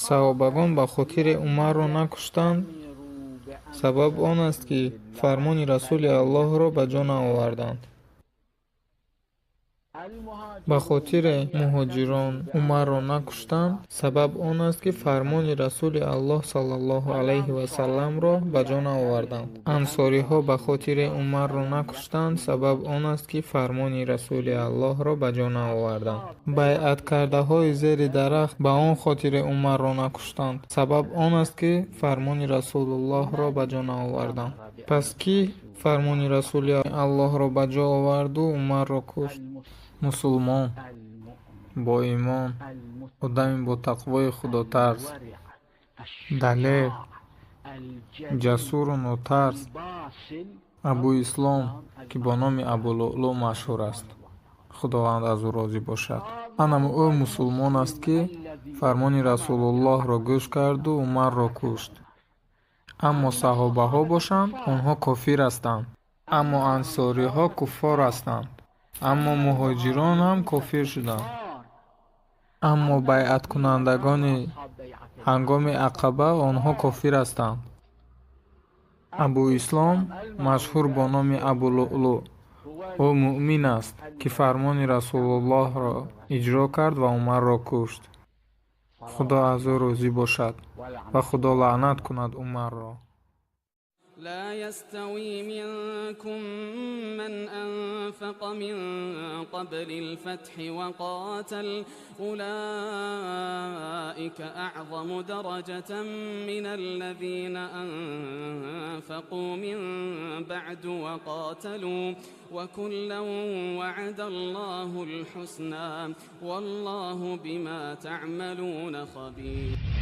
Саҳобагон ба хотире Умарро накуштанд, сабаб он аст, ки фармони Расули Аллоҳро ба ҷо наоварданд. Ба хотире муҳоҷирон Умарро накуштанд, сабаб он аст, ки фармони Расули Аллоҳ саллаллоҳу алайҳи васалламро ба ҷо наоварданд. Ансориҳо ба хотире Умарро накуштанд, сабаб он аст, ки фармони Расули Аллоҳро ба ҷо наоварданд. Байъаткардаҳои зери дарахт ба он хотире Умарро накуштанд, сабаб он аст, ки фармони Расулуллоҳро ба ҷо наоварданд. Пас кӣ фармони Расули Аллоҳро ба ҷо оварду Умарро кушт? Мусулмон, боимон, одами бо тақвои худотарс, далер, ҷасуру нотарс, Абуислом, ки бо номи Абулӯълӯ машҳур аст. Худованд аз ӯ розӣ бошад. Анам ӯ мусулмон аст, ки фармони Расулуллоҳро гӯш карду Умарро кушт. Аммо саҳобаҳо бошанд, онҳо кофир ҳастанд. Аммо ансориҳо куффор ҳастанд. Аммо муҳоҷирон ҳам кофир шуданд. Аммо байъаткунандагони ҳангоми Ақаба онҳо кофир ҳастанд. Абуислом, машҳур бо номи Абулӯълӯ, ӯ муъмин аст, ки фармони Расулуллоҳро иҷро кард ва Умарро кушт. Худо аз ӯ розӣ бошад ва Худо лаънат кунад Умарро. لا يستوي منكم من أنفق من قبل الفتح وقاتل أولئك أعظم درجة من الذين أنفقوا من بعد وقاتلوا وكلا وعد الله الحسنى والله بما تعملون خبير.